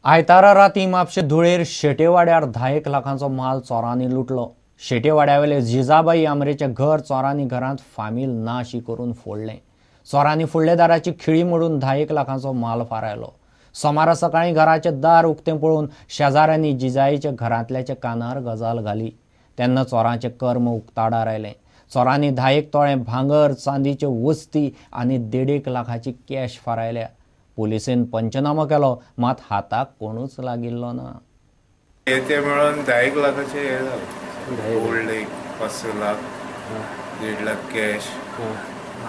आयतारा राती म्हापशें धुळेर शेटेवाड्यार 10 लाखांचो माल चोरांनी लुटलो. शेटेवाड्यावेले जिजाबाई आमरेचें घर चोरांनी घरांत फामील नाशी करून फोडलें. चोरांनी फुडल्या दाराची खिळी मोडून 10 लाखांचो माल फारायलो. सोमारा सकाळीं घराचें दार उक्तें पळोवन शेजाऱ्यांनी जिजाईच्या घरांतल्याच्या कानार गजाल घाली. तेन्ना चोरांचें कर्म उक्ताडार आयलें. चोरांनी 10 तोळे भांगर, चांदीच्यो वस्ती आनी 1.5 लाखाची कॅश फारायल्या. पुलिसेन पंचनामो केलो, मात हाताक कोणूच लागिल्लो ना. हे ते मेळून 10 लाखाचे हे जालें. गोल्ड एक 5-6 लाख, 1.5 लाख कॅश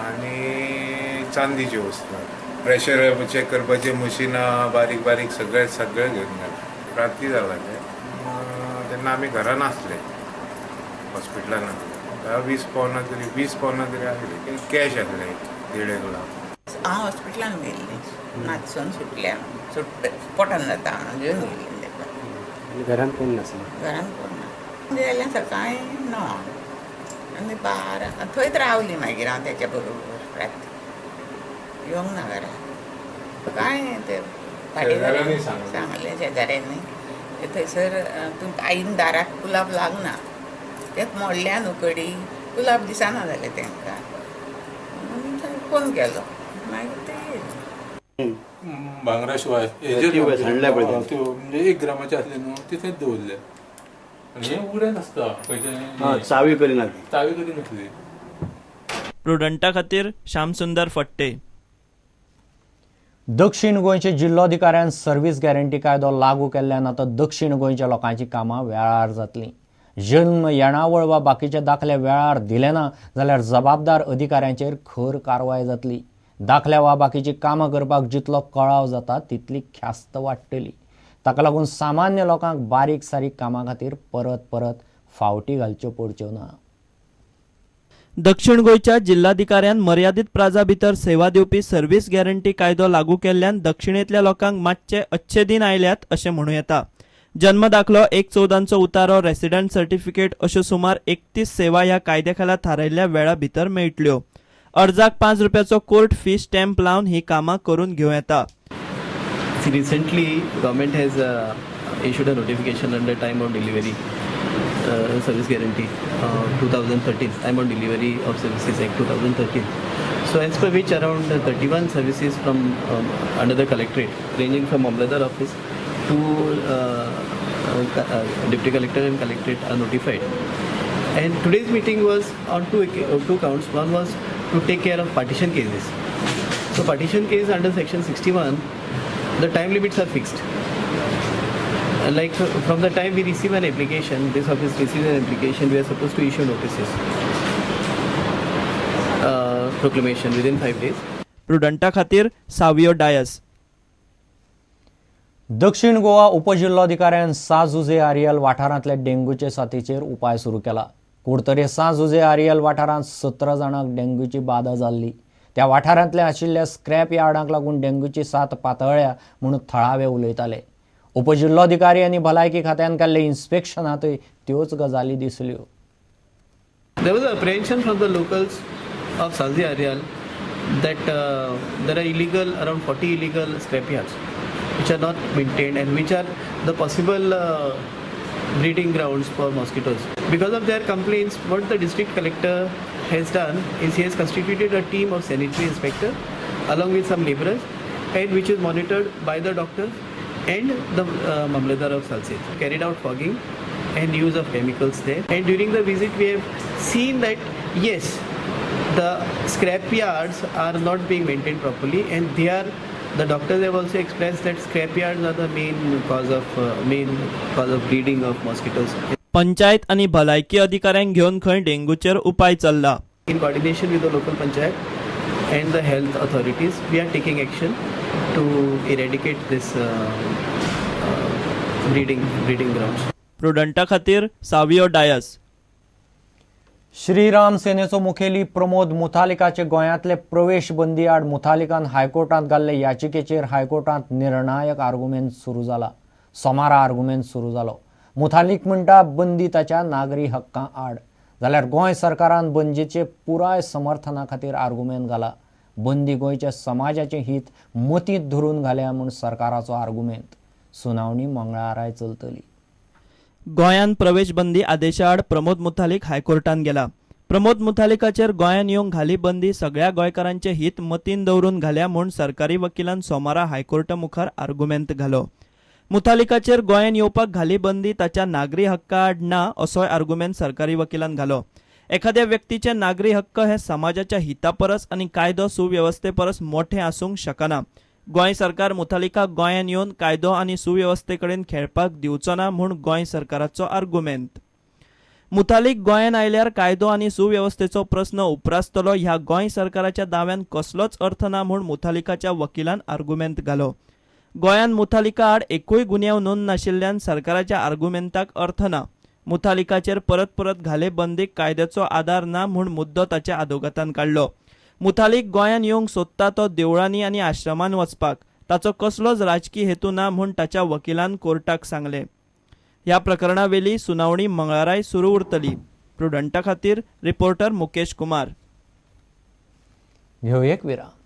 आनी चांदीच्यो वस्तू. प्रेशर चॅक करपाची मशिनां बारीक बारीक सगळे सगळे घेवन गेले. राती जाला तें, तेन्ना आमी घरा नासले, हॉस्पिटलान आसले. 10-20 पावना तरी 20 पावना तरी आसली. कॅश आसले 1.5 लाख. हांव हॉस्पिटलान गेल्ली, नाचून सुटल्या, सुट पोटान जाता म्हणून घेवन गेल्ली ताका. घरान कोण नासलें? घरान कोण ना. गेलें सकाळीं 9 आनी 12 थंयच रावली. मागीर हांव तेच्या बरोबर राती येवंक ना घरा. काय ते शेजाऱ्यांनी सांगलें, शेजाऱ्यांनी थंयसर तूं आईन दाराक कुलाब लागना, तेच मोडल्या न्हू कडी, कुलाब दिसना जालें तांकां, म्हणून फोन केलो. मागीर ते भांगरा शिवाय त्यो म्हणजे 1 ग्रामाचे आसले न्हू तिथेच दवरले. आनी हें उगडें नासता, खंयचें चावी करिनासली, चावी करिनासली. प्रुडंटा खातीर श्यामसुंदर फट्टे. दक्षिण गोंयचे जिल्लोधिकाऱ्यान सर्व्हिस गॅरंटी कायदो लागू केल्ल्यान आतां दक्षिण गोंयच्या लोकांची कामां वेळार जातलीं. जल्म, येणावळ वा बाकीचे दाखले वेळार दिले ना जाल्यार जबाबदार अधिकाऱ्यांचेर खर कारवाय जातली. दाखल्या वा बाकीची कामां करपाक जितलो कळाव जाता तितली ख्यास्त वाडटली. ताका लागून सामान्य लोकांक बारीक सारीक कामां खातीर परत परत फावटी घालच्यो पडच्यो ना. दक्षिण गोंयच्या जिल्हाधिकाऱ्यान मर्यादीत प्राजा भितर सेवा दिवपी सर्व्हिस गॅरंटी कायदो लागू केल्ल्यान दक्षिणेंतल्या लोकांक मातशे अच्छे दिन आयल्यात अशें म्हणूं येता. जन्म दाखलो, 1/14चो उतारो, रेसिडंट सर्टिफिकेट अश्यो सुमार 31 सेवा ह्या कायद्या खाला थारायल्ल्या वेळा भितर मेळटल्यो. अर्जाक 5 रुपयाचो कोर्ट फी स्टॅम्प लावन ही कामां करून घेवं येता. Recently, government has issued a notification under time of delivery service guarantee 2013, time of delivery of services act 2013. So as per which around 31 services from under the collectorate, ranging from Mamlatdar office to deputy collector and collectorate are notified. And today's meeting was on two counts. One was to take care of partition cases. So partition case under section 61, the time limits are fixed. Like from the time we receive an application, this office receives an application, we are supposed to issue notices, proclamation within 5 days. प्रुडंटा खातीर सावियो डायस. दक्षिण गोवा उपजिल्लोधिकाऱ्यान सां जुझे आरियल वाठारांतल्या डेंग्यूचे साथीचेर उपाय सुरू केला. कुडतरे सां जुझे आरियल वाठारांत 17 जाणांक डेंग्यूची बादा जाल्ली. त्या वाठारांतल्या आशिल्ल्या स्क्रॅप यार्डांक लागून डेंग्यूची साथ पातळ्ळ्या म्हूण थळावे उलयताले. उपजिल्लोधिकारी आनी भलायकी खात्यान केल्ले इन्स्पेक्शनांतय त्योच गजाली दिसल्यो. There was an apprehension from the locals of São José Areal that there are illegal, around 40 illegal scrap yards which are not maintained and which are the possible breeding grounds for mosquitoes. Because of their complaints, what the district collector has done is he has constituted a team of sanitary inspector along with some laborers, and which is monitored by the doctors and the Mamlatdar of Salcete. Carried out fogging and use of chemicals there. And during the visit we have seen that yes, the scrap yards are not being maintained properly, and they are, the doctors have also expressed that scrap yards are the main cause of breeding of mosquitoes. Panchayat आनी भलायकी अधिकाऱ्यांक घेवन खंय डेंग्यूचेर उपाय चल्ला. In coordination with the local panchayat and the health authorities, we are taking action to eradicate this breeding grounds. प्रुडंटा खातीर सावियो डायस. श्रीराम सेनेचो मुखेली प्रमोद मुथालिकाचे गोंयांतले प्रवेश बंदी आड मुथालिकान हायकोर्टांत घाल्ले याचिकेचेर हायकोर्टांत निर्णायक आर्गुमेंत सुरू जाला. सोमारा आर्गुमेंत सुरू जालो. मुथालिक म्हणटा बंदी ताच्या नागरी हक्कां आड, जाल्यार गोंय सरकारान बंदीचे पुराय समर्थना खातीर आर्गुमेंत घाला. बंदी गोंयच्या समाजाचें हित मतींत धरून घाल्या म्हूण सरकाराचो आर्गुमेंत. सुनावणी मंगळाराय चलतली. गोंयांत प्रवेश बंदी आदेशा आड प्रमोद मुथालीक हायकोर्टान गेला. प्रमोद मुथालिकाचेर गोंयांत येवंक घाली बंदी सगळ्या गोंयकारांचे हित मतीन दवरून घाल्या म्हूण सरकारी वकिलान सोमारा हायकोर्टा मुखार आर्गुमेंत घालो. मुथालिकाचेर गोंयांत येवपाक घाली बंदी ताच्या नागरी हक्का आड ना असोय आर्गुमेंत सरकारी वकिलान घालो. एखाद्या व्यक्तीचे नागरी हक्क हे समाजाच्या हिता परस आनी कायदो सुवेवस्थे परस मोठे आसूंक शकना. गोंय सरकार मुथालिकाक गोंयांत येवन कायदो आनी सुवेवस्थे कडेन खेळपाक दिवचो ना म्हूण गोंय सरकाराचो आर्गुमेंत. मुथालीक गोंयांत आयल्यार कायदो आनी सुवेवस्थेचो प्रस्न उप्रासतलो ह्या गोंय सरकाराच्या दाव्यान कसलोच अर्थ ना म्हूण मुथालिकाच्या वकिलान आर्गुमेंत घालो. गोंयांत मुथालिका आड एकूय गुन्यांव नोंद नाशिल्ल्यान सरकाराच्या आर्गुमेंताक अर्थ ना. मुथालिकाचेर परत परत घाले बंदीक कायद्याचो आदार ना म्हूण मुद्दो ताच्या आदोगातान काडलो. मुथालीक गोंयांत येवंक सोदता तो देवळांनी आनी आश्रमान वचपाक, ताचो कसलोच राजकी हेतू ना म्हूण ताच्या वकिलान कोर्टाक सांगलें. ह्या प्रकरणावेली सुनावणी मंगळाराय सुरू उरतली. प्रुडंटा खातीर रिपोर्टर मुकेश कुमार. घेवया एक विराम.